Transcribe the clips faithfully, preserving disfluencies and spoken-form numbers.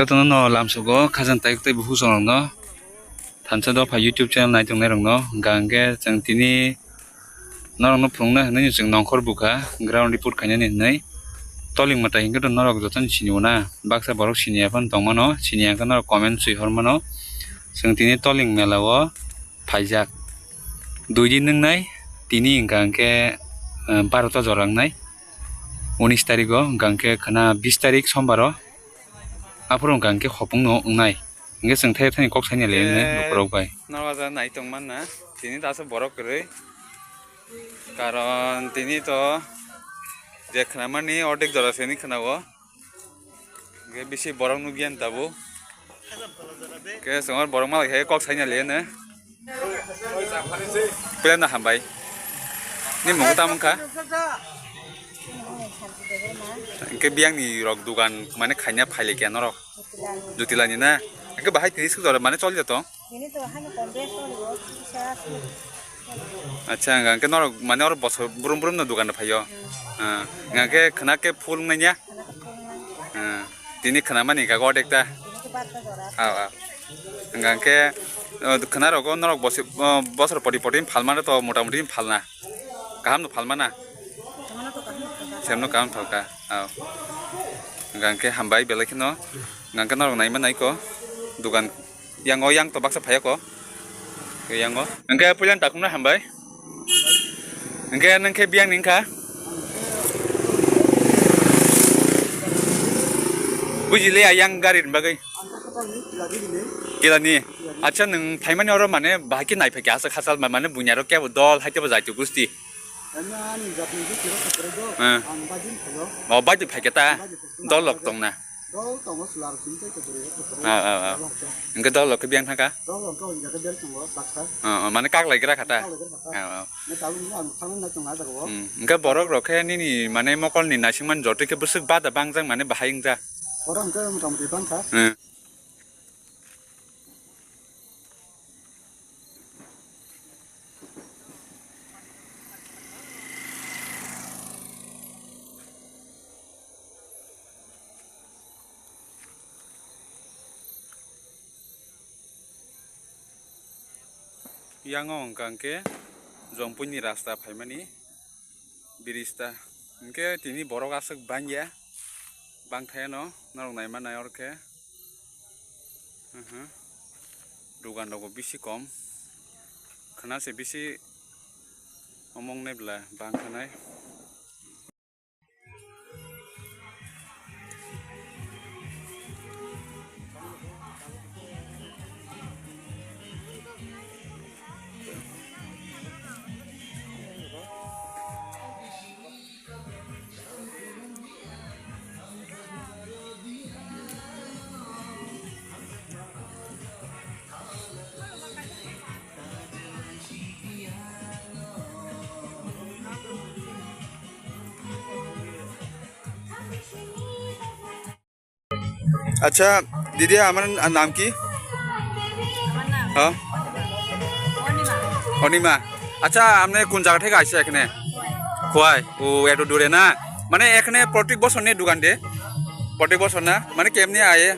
Jotono no lamsugo khajang tai tei buhu songrokno thansa dopha YouTube channel naitongnai rokno hwnkha hwnkhe chwng tini norokno phunukna hinwi chwng nongkhor bukha ground report khainani hinwi. Toling mwtai hinkhe to norok jotono sinio na, baksa borok siniya phano tongmano, siniya hwnkhe norok comment swi hormano. Chwng tini Toling mela o phaijak. Dui din wngnai, tini hwnkha hwnkhe, eh, barota jora wngnai. Unis tarigo hwnkha hwnkhe khwna bis tarik sombaro. Aphuru hwnkha hwnkhe hopungno wngnai. Hwnkhe chwng thai thani kok saina le wngnai. Eh, lukurok bai. Norok ja nai tongmanna, tini daso borok kwrwi. Karon tini to je khwnamani ordek jora se hwnwi khwnao. Hwnkhe bisi borok nukya tabuk. Hwnkhe chwng borok malai khe kok saina le hwno. Puila no hambai. Ni mung tamo wngkha? Hwnkhe biyangni rok dugan mane khaina phailikya norok. Jutilani na? Hwnkhe bahai tini swk jora mane choli jato? Acha, hwnkhe norok mane oro bosor brum brum no dugan phaio. Hwnkhe khwna khe full wngnai ya? Tini khwnamani hwnkha khe ordek ta. Aw, aw. Hwnkha khe, o, khwnarogo norok bosi-, o, bosor poti poti phalmano to mota moti phalna. Kaham no phalmana? Semno kaham phalka. Aw. Hwnkha khe hambai belai kheno. Hwnkha khe norok naima naiko. Dugan yang o yang to baksa phaiya ko. Yang o. Hwnkhe puilan takhumna hambai. Hwnkhe nwng khe biyang ni wngkha? Bujile ayang gari ni bagwi. Kilani. Acha nwng phaimani oro mane bahai khe nai phaikha aswk hachal mane bunya rok kebo dol hai kebo jaito gusti. Hwnkhe ani jatni je kiro khakwrwi do, ang baidin phaio. O baidin phaikhe ta? Baidin phaikhe ta. Dol rok tongna. Dol tongo chwla rok chini tei kwchwrwi rok kwchwrwi. Ah, ah, ah. Dol rok tong. Hwnkhe dol rok khe biyang thangkha? Dol rok khe hwnjak khe biyang tongo baksa. Ah, ah, mane kak lai gra kha ta? Kak lai gra kha ta. Ah, ah. Ne tabuk ni ang thangna nai tongo ah jaga o. Hmm, hwnkhe borok rok khe nini mane mokol ni naisingmani jotoi khe bwswk bada bangjak mane bahai wngja. Borok hwnkhe mota moti bangkha. Hmm. Yang o hwnkha hwnkhe Jompuini rasta phaimani. Birista. Hwnkhe tini borok aswk bangya. Bangthayano norok naima nai orkhe. Aha. Dugan rogo bisi kom. Khwna se bisi omong nai bwla bangkha nai. আচ্ছা, দিদি, আমার না-, নাম কি? আমার নাম হ্যাঁ? অনিমা। অনিমা। আচ্ছা, আপনি কোন জায়গা থেকে আসছে এখানে? খোয়াই। খোয়াই। ও, একটু দূরে না? মানে, এখানে প্রত্যেক বছর নেই দোকান দিয়ে? প্রত্যেক বছর না? মানে, কেমনি আয়ে?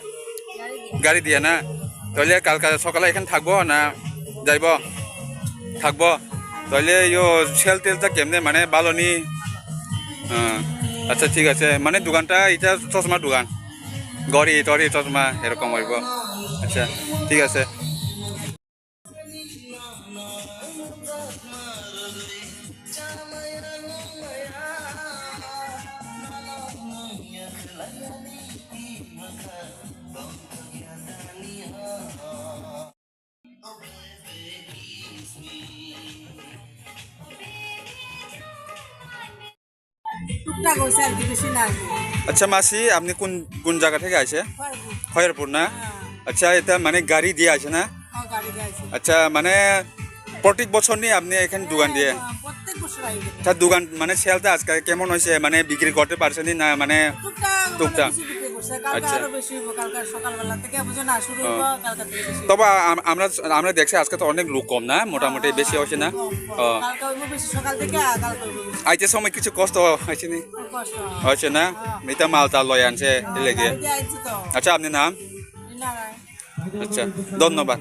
গাড়ি দিয়ে। গাড়ি দিয়ে না? তাহলে কালকে সকালে এখানে থাকবো না যাইবো? থাকবো। তাহলে ইয়ো সেল টেলটা কেমনে? মানে, ভালো নি? হ্যাঁ। আচ্ছা, ঠিক আছে। মানে, দোকানটা এটা চশমার দোকান? ঘড়ি টড়ি চশমা এরকম হইব। আচ্ছা, ঠিক আছে। টুকটাক হয়েছে আর কি, বেশি না আর কি। আচ্ছা মাসি, আপনি কোন, কোন জায়গা থেকে আসে? খয়েরপুর। খয়েরপুর না? হ্যাঁ। আচ্ছা, এটা মানে গাড়ি দিয়ে আসে না? হ্যাঁ, গাড়ি দিয়ে আসে। আচ্ছা, মানে প্রত্যেক বছর নিয়ে আপনি এখানে দোকান দিয়ে? হ্যাঁ, প্রত্যেক বছর আই। তা দোকান মানে সেলটা আজকে কেমন হয়েছে? মানে বিক্রি করতে পারছেন না? মানে টুকটাক, মানে টুকটাক। বেশি বিক্রি করছে। কালকে আচ্ছা। আরো বেশি হইব, কালকে সকালবেলা থেকে বুঝে না শুরু হইব, হ্যাঁ। কালকে থেকে বেশি। তবে আম-, আমরা, আমরা দেখছি আজকে তো অনেক লোক কম না, মোটামুটি হ্যাঁ, বেশি হ্যাঁ, হয়েছে না? কম, কম। ও। কালকে হইব বেশি সকাল থেকে, আর কালকে হইব বেশি। আইতে সময় কিছু কষ্ট হয়েছে নি? খুব কষ্ট। হয়েছে না? হ্যাঁ। এটা মালটা লয় আনছে, হ্যাঁ, এই লেগে। গাড়ি দিয়ে আইছি তো। আচ্ছা, আপনার নাম? আচ্ছা, ধন্যবাদ।